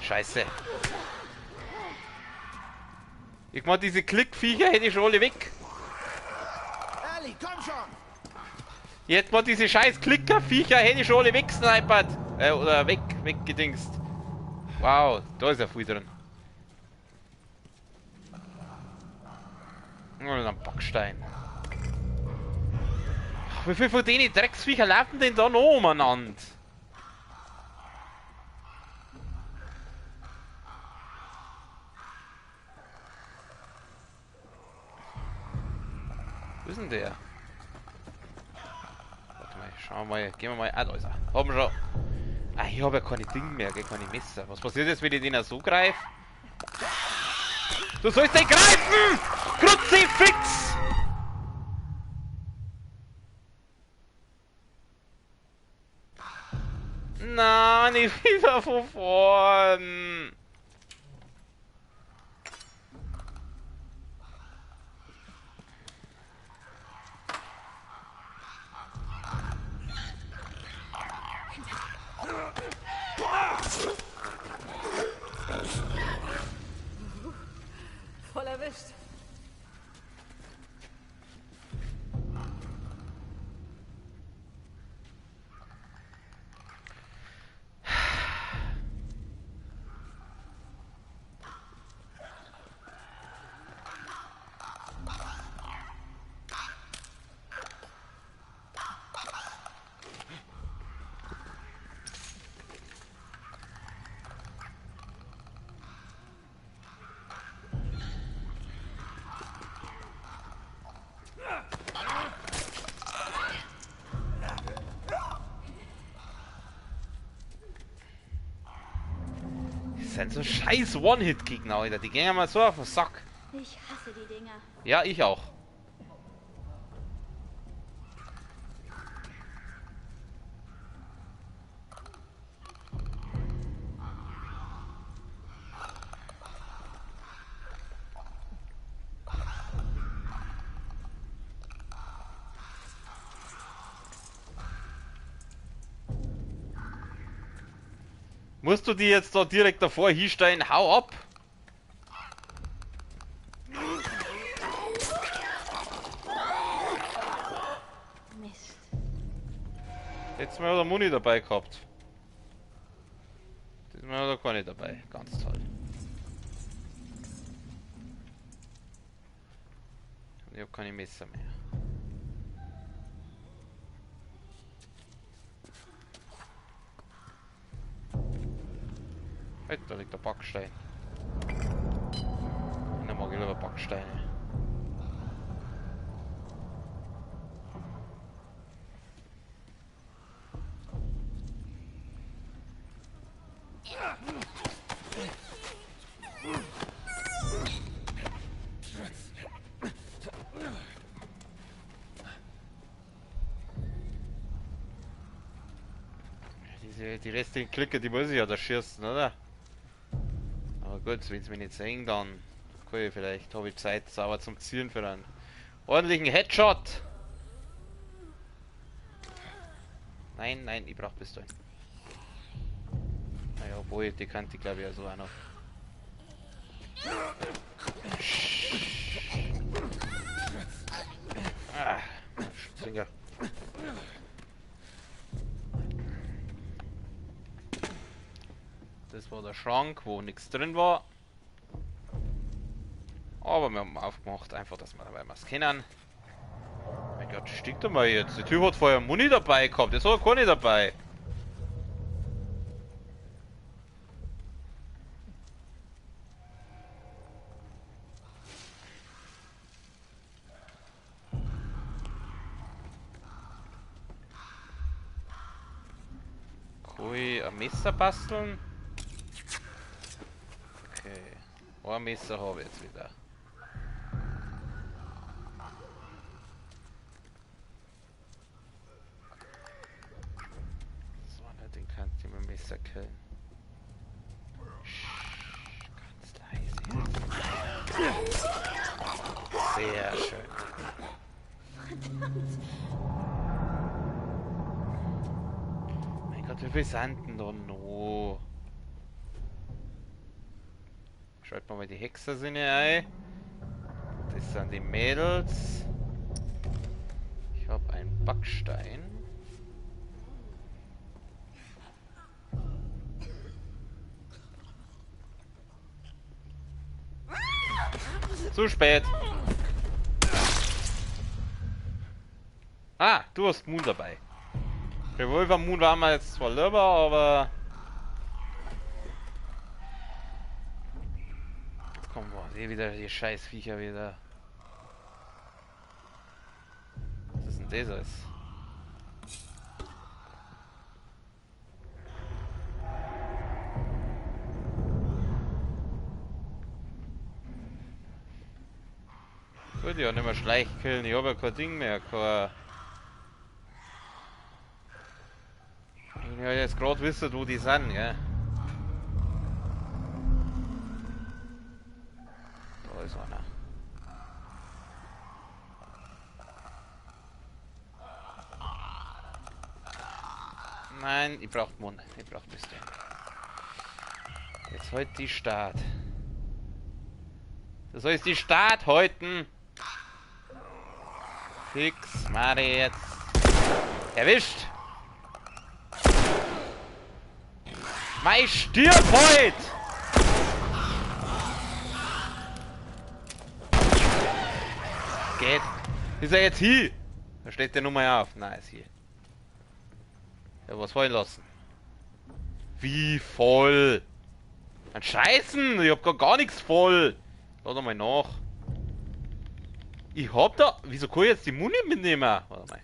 Scheiße. Ich mach diese Klickviecher hätte ich schon alle weg. Ellie, komm schon! Jetzt mal diese scheiß Klickerviecher hätte ich schon alle wegsnipert. Oder weggedingst. Wow, da ist ja viel drin. Und ein Backstein. Ach, Wie viel von denen Drecksviecher laufen denn da noch umeinander? Wo ist denn der? Warte mal, schauen wir mal, gehen wir mal. Ah, da ist er. Haben wir schon. Ah, ich habe ja keine Dinge mehr, gell, keine Messer. Was passiert jetzt, wenn ich den auch so greife? Du sollst den greifen! Kruzifix! Nein, nicht wieder von vorn. Voll erwischt. Das sind so scheiß One-Hit-Gegner, Alter. Die gehen ja mal so auf den Sack. Ich hasse die Dinger. Ja, ich auch. Musst du die jetzt da direkt davor hinstellen? Hau ab! Mist. Letztes Mal hat er Muni dabei gehabt. Diesmal hat er keine dabei. Ganz toll. Und ich hab keine Messer mehr. Da liegt der Backstein. Dann mag ich lieber Backsteine. Die restlichen Klicker, die muss ich ja da schießen, oder? Aber gut, wenn sie mich nicht sehen, dann kann ich vielleicht, habe ich Zeit sauber zum Zielen für einen ordentlichen Headshot. Nein, nein, ich brauche Pistolen. Naja, obwohl, die kannte ich glaube ich ja so auch noch. Ah, Schwinger. Das war der Schrank, wo nichts drin war. Aber wir haben aufgemacht, einfach, dass wir dabei was kennen. Mein Gott, stinkt doch mal jetzt. Der Typ hat vorher Muni dabei gehabt, jetzt hat er keine dabei. Kann ich ein Messer basteln? Okay, ein Messer habe ich jetzt wieder. So, ne, den kann ich mit dem Messer killen. Ganz leise jetzt. Sehr schön. Verdammt! Mein Gott, wie viel sind denn da noch? Schalten wir mal die Hexersinne ein. Das sind die Mädels. Ich habe einen Backstein. Zu spät. Ah, du hast Moon dabei. Revolver Moon war mir jetzt zwar lieber, aber... Jetzt kommen wir wieder die scheiß Viecher wieder. Was ist denn das alles? Gut, ich auch nicht mehr Schleichkillen, ich habe ja kein Ding mehr, kein... Ich will jetzt gerade wissen, wo die sind, gell? Da ist einer. Nein, ich brauch Mund, ich brauch Pistole. Jetzt halt die Start. Das heißt die Start halten. Fix, Mari jetzt. Erwischt! Mei, stirb heut! Geht. Ist er jetzt hier? Da steht der Nummer auf. Nein, ist hier. Ja, was fallen lassen. Wie voll? Ein Scheißen! Ich hab gar nichts voll! Lad mal nach. Ich hab da... Wieso kann ich jetzt die Muni mitnehmen? Warte mal.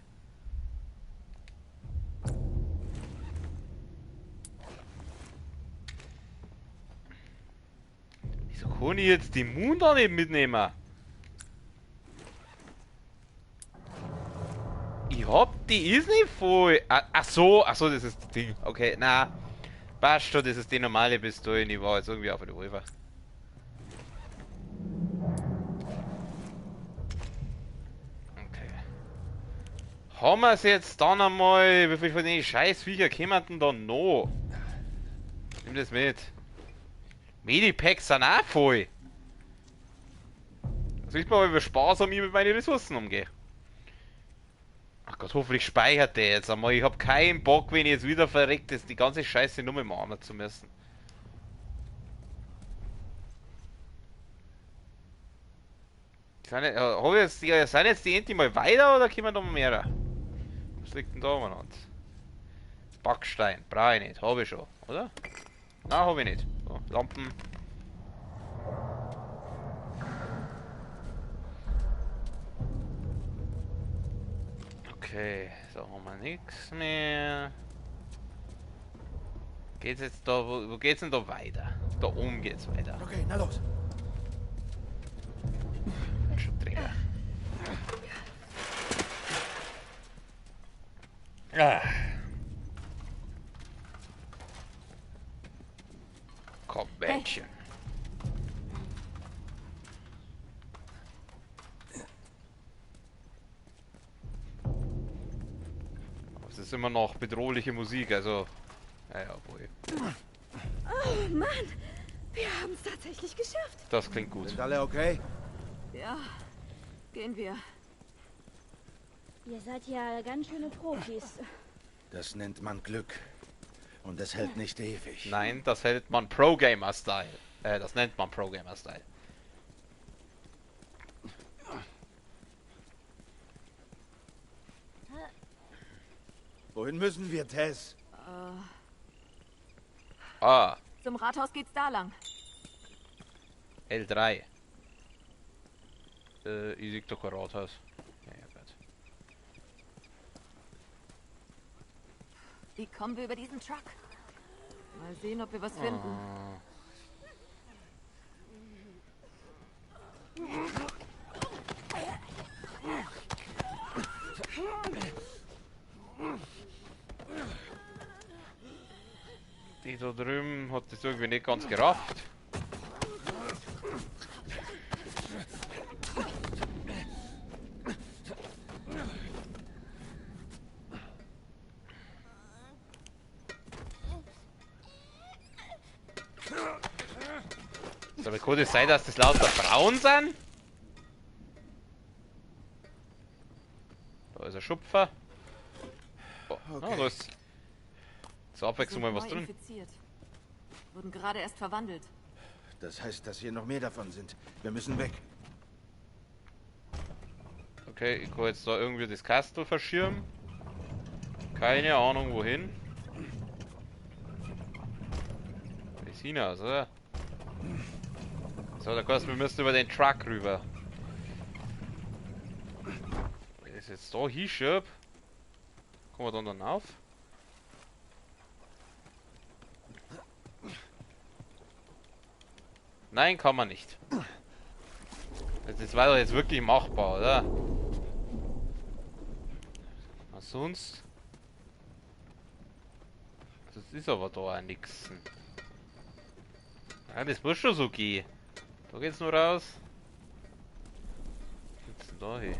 Wieso kann ich jetzt die Moon da nicht mitnehmen? Ich hab... Die ist nicht voll. Ach so, das ist das Ding. Okay, na. Passt schon, das ist die normale Pistole. Ich war jetzt irgendwie auf der Revolver. Okay. Haben wir es jetzt dann einmal... Wie viel von den scheiß Viecher kämen denn da noch? Nimm das mit. Medipacks sind auch voll. Also ich mal, wie sparsam ich mit meinen Ressourcen umgehe. Ach Gott, hoffentlich speichert der jetzt einmal. Ich hab keinen Bock, wenn ich jetzt wieder verreckt ist, die ganze Scheiße nur mit machen zu müssen. Sind jetzt die endlich mal weiter oder kommen da noch mehr? Was liegt denn da umeinander? Backstein, brauche ich nicht, habe ich schon, oder? Nein, habe ich nicht. So, Lampen. Okay, so haben wir nichts mehr. Geht's jetzt da, wo geht's denn da weiter? Da oben geht's weiter. Okay, na los. Schon drin. Ah. Komm, Mädchen. Es ist immer noch bedrohliche Musik, also... Naja, obwohl. Oh Mann, wir haben es tatsächlich geschafft. Das klingt gut. Sind alle okay? Ja, gehen wir. Ihr seid ja ganz schöne Profis. Das nennt man Glück. Und das hält nicht ewig. Nein, das hält man Pro-Gamer-Style. Das nennt man Pro-Gamer-Style. Wohin müssen wir, Tess? Zum Rathaus geht's da lang. L3. Ich sehe doch kein Rathaus. Ja, ja, gut. Wie kommen wir über diesen Truck? Mal sehen, ob wir was finden. Die da drüben hat das irgendwie nicht ganz gerafft. Aber kann es sein, dass das lauter Frauen sind? Da ist ein Schupfer. Oh, okay. Ah, da ist zur Abwechslung mal was drin. Infiziert. Wurden gerade erst verwandelt. Das heißt, dass hier noch mehr davon sind. Wir müssen weg. Okay, ich kann jetzt da irgendwie das Kastel verschirmen. Keine Ahnung wohin. Ist hinaus, oder? So, da kannst, wir müssen über den Truck rüber. Wenn ich jetzt da hinschieb, kommen wir dann auf? Nein, kann man nicht. Das war doch jetzt wirklich machbar, oder? Was sonst? Das ist aber da auch nix. Ja, das muss schon so gehen. Da geht's nur raus. Was gibt's denn da hier?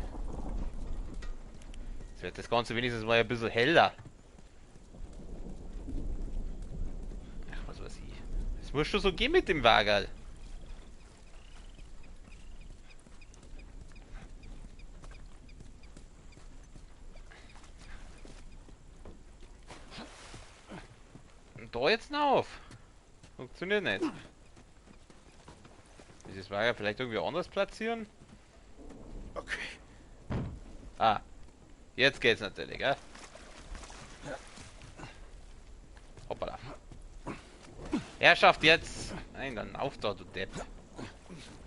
Jetzt wird das Ganze wenigstens mal ein bisschen heller. Ach, was weiß ich. Das muss schon so gehen mit dem Wagerl. Und da jetzt noch auf. Funktioniert nicht. Dieses Wager vielleicht irgendwie anders platzieren? Okay. Ah. Jetzt geht's natürlich, gell? Hoppala. Herrschaft jetzt! Nein, dann auf da, du Depp.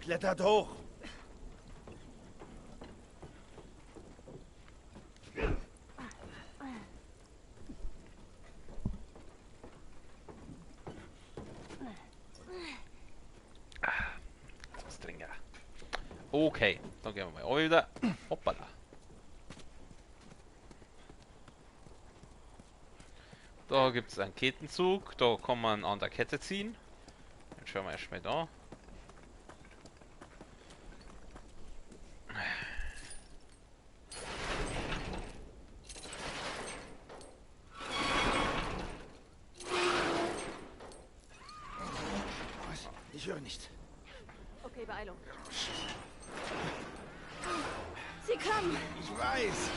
Klettert hoch! Okay, dann gehen wir mal wieder. Hoppala. Da gibt es einen Kettenzug, da kann man an der Kette ziehen. Dann schauen wir erstmal da. Was? Ich höre nichts. Okay, Beeilung. Sie kommen! Ich weiß!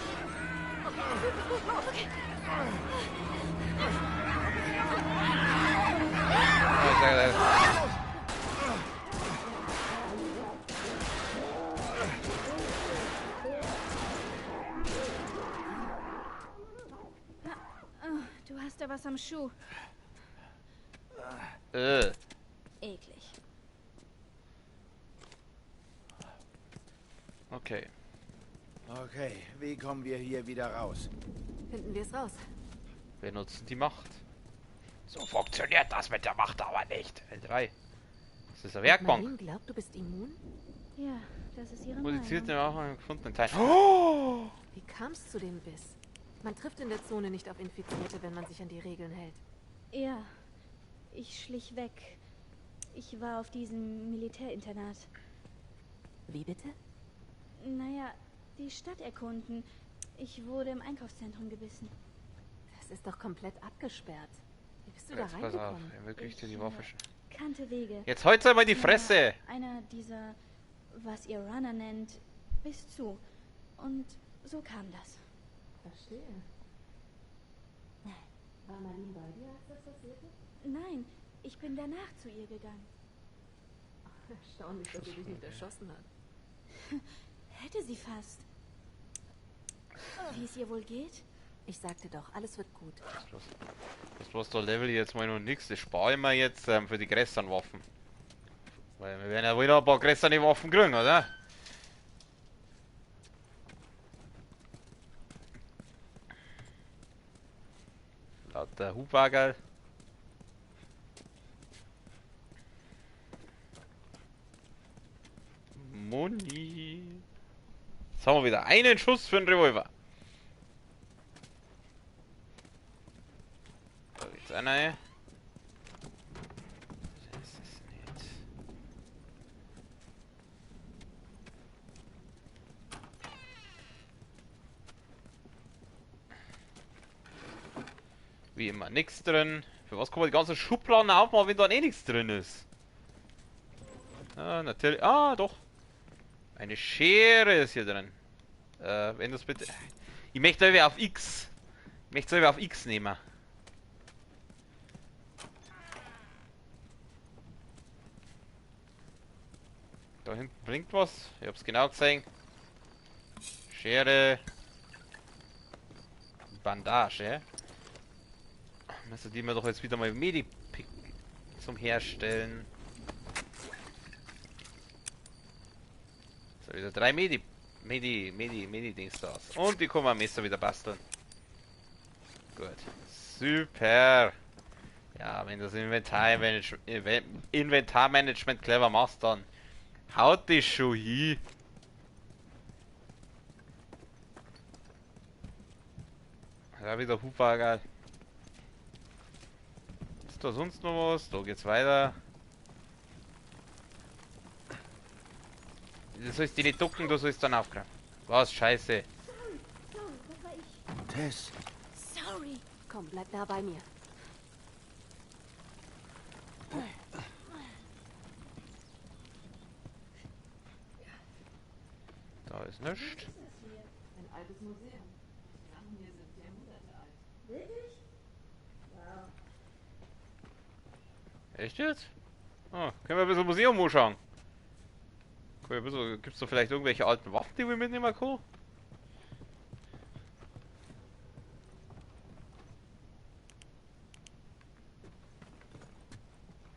Okay. Oh, du hast da was am Schuh. Eklig. Okay. Okay, wie kommen wir hier wieder raus? Finden wir es raus. Wir nutzen die Macht. So funktioniert das mit der Macht aber nicht. L3. Das ist eine Werkbank. Marlene glaubt, du bist immun? Ja, das ist ihre Meinung. Produziert auch einen gefundenen Teil. Oh! Wie kam's zu dem Biss? Man trifft in der Zone nicht auf Infizierte, wenn man sich an die Regeln hält. Ja, ich schlich weg. Ich war auf diesem Militärinternat. Wie bitte? Naja, die Stadt erkunden. Ich wurde im Einkaufszentrum gebissen. Das ist doch komplett abgesperrt. Wie bist du jetzt da pass auf, reingekommen? ermöglicht dir die Waffe schon. Kannte Wege. Jetzt heute einmal die Fresse! Einer dieser, was ihr Runner nennt, biss zu. Und so kam das. Verstehe. War Marlene bei dir, als das passierte? Nein, ich bin danach zu ihr gegangen. Erstaunlich, dass sie dich nicht erschossen hat. Hätte sie fast. Wie es ihr wohl geht? Ich sagte doch, alles wird gut. Das war's da Level jetzt mal noch nichts. Das spare ich mir jetzt für die größeren Waffen. Weil wir werden ja wohl noch ein paar größere Waffen kriegen, oder? Lauter Hubwagerl. Moni. Jetzt haben wir wieder einen Schuss für den Revolver. Da geht's einer her. Das ist nicht. Wie immer nichts drin. Für was kann man die ganzen Schubladen aufmachen, wenn da eh nichts drin ist? Ah, natürlich. Ah, doch. Eine Schere ist hier drin. Wenn das bitte. Ich möchte aber auf X. Ich möchte aber auf X nehmen. Da hinten blinkt was. Ich hab's genau gesehen. Schere. Bandage. Müsste die mir doch jetzt wieder mal Medipick zum Herstellen. So, wieder 3 Medi-Dings das. Und die können wir am Messer wieder basteln. Gut. Super. Ja, wenn das Inventarmanagement clever machst, dann haut dich schon hin. Ja, wieder Hubwagen. Ist da sonst noch was? Da geht's weiter. Du sollst die nicht ducken, du sollst dann aufgreifen. Was? Scheiße. Sorry, das war ich. Tess. Sorry. Komm, bleib nah bei mir. Da ist nichts. Ein altes Museum. Die Sachen hier sind Jahrhunderte alt. Wirklich? Wow. Echt jetzt? Oh, können wir ein bisschen Museum anschauen? Gibt es da vielleicht irgendwelche alten Waffen, die wir mitnehmen können?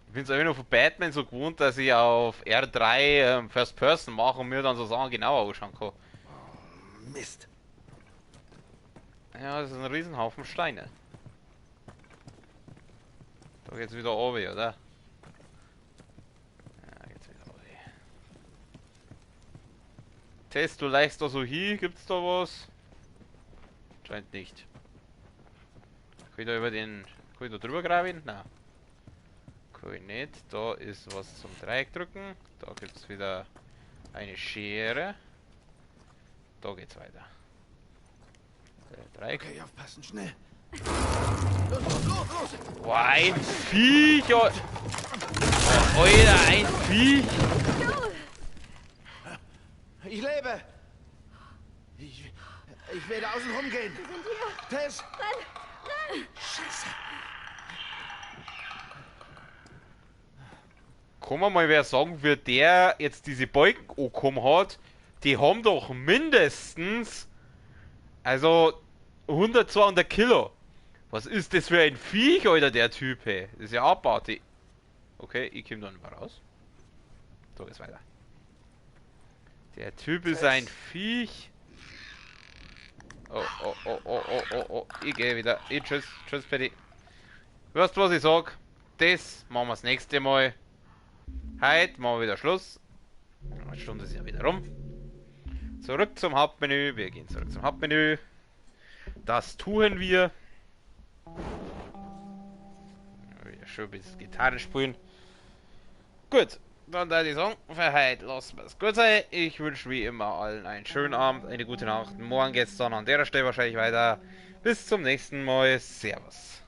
Ich bin es einfach nur von Batman so gewohnt, dass ich auf R3 First Person mache und mir dann so Sachen genauer anschauen kann. Oh, Mist. Ja, das ist ein Riesenhaufen Steine. Da geht's wieder runter, oder? Ja, geht's wieder runter. Tess, du leichst da so hin, gibt's da was? Scheint nicht. Kann ich da über den. Kann ich da drüber graben? Nein. Kann ich nicht. Da ist was zum Dreieck drücken. Da gibt's wieder eine Schere. Da geht's weiter. Dreieck. Okay, aufpassen, schnell. Los, los, los, los! Boah, ein Viech! Oh, Alter, ein Viech! Ich lebe! Ich werde außen rumgehen. Wir sind hier. Tess! Renn! Renn! Scheiße! Kann man mal wer sagen, wie der jetzt diese Balken angekommen hat? Die haben doch mindestens, also 100, 200 Kilo. Was ist das für ein Viech, Alter, der Typ, hey? Das ist ja abartig. Okay, ich komm da nicht mehr raus. So, geht's weiter. Der Typ ist ein Viech. Oh, oh, oh, oh, oh, oh, oh. Ich gehe wieder. Ich, tschüss, tschüss, Paddy. Weißt du, was ich sag? Das machen wir das nächste Mal. Heute machen wir wieder Schluss. Eine Stunde ist ja wieder rum. Zurück zum Hauptmenü. Wir gehen zurück zum Hauptmenü. Das tun wir. Wieder schön ein bisschen Gitarre spielen. Gut, dann da die Song für heute. Lassen wir es gut sein. Ich wünsche wie immer allen einen schönen Abend, eine gute Nacht. Morgen geht's dann an der Stelle wahrscheinlich weiter. Bis zum nächsten Mal. Servus.